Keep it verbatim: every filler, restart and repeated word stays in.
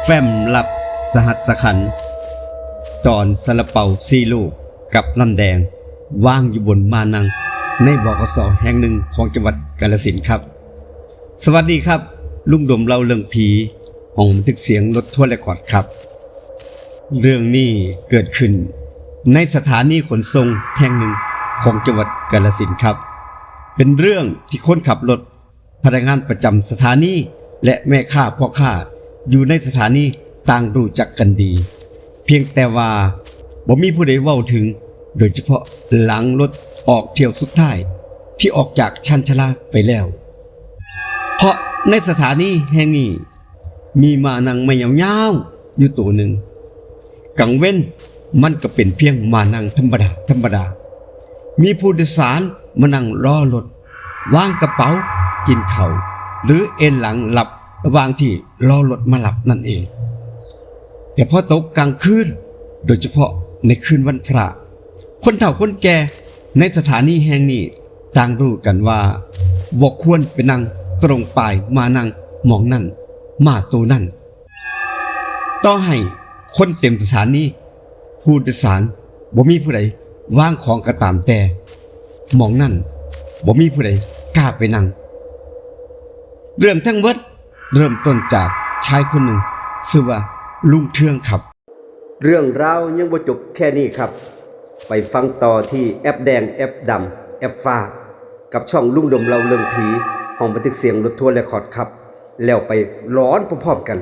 แฟ้มลับสหัสขันธ์ ตอนซาลาเปาสี่ลูกกับน้ำแดง วางอยู่บนมานัง ใน บขส แห่งหนึ่งของจังหวัดกาฬสินธุ์ครับ สวัสดีครับ ลุงดมเล่าเรื่องผี ห้องบันทึกเสียงรถทัวร์เรคคอร์ดครับ เรื่องนี้เกิดขึ้นในสถานีขนส่งแห่งหนึ่งของจังหวัดกาฬสินธุ์ครับ เป็นเรื่องที่คนขับรถ พนักงานประจำสถานี และแม่ค้าพ่อค้าอยู่ในสถานีต่างรู้จักกันดี เพียงแต่ว่าบ่มีผู้ใดเว้าถึง โดยเฉพาะหลังรถออกเที่ยวสุดท้ายที่ออกจากชานชาลาไปแล้ว เพราะในสถานีแห่งนี้มีมานังไม้ยาวๆอยู่ตัวหนึ่ง กลางเว็นมันก็เป็นเพียงมานังธรรมดาธรรมดา มีผู้โดยสารมานั่งรอรถ วางกระเป๋า กินข้าว หรือเอนหลังหลับระหว่างที่รอรถมารับนั่นเอง แต่พอตกกลางคืน โดยเฉพาะในคืนวันพระ คนเฒ่าคนแก่ในสถานีแห่งนี้ต่างรู้กันว่าบ่ควรไปนั่งตรงปลายมานังหม่องนั่นมาตัวนั่น ต่อให้คนเต็มสถานี ผู้โดยสารบ่มีผู้ใดวางของก็ตามแต่ หม่องนั่นบ่มีผู้ใดกล้าไปนั่ง เรื่องทั้งเบิดเริ่มต้นจากชายคนหนึ่งชื่อว่าลุงเทืองครับ เรื่องราวยังบ่จบแค่นี้ครับ ไปฟังต่อที่แอปแดง แอปดำ แอปฟ้า กับช่องลุงดมเล่าเรื่องผี ห้องบันทึกเสียงรถทัวร์เรคคอร์ดครับ แล้วไปหลอนพร้อมๆกัน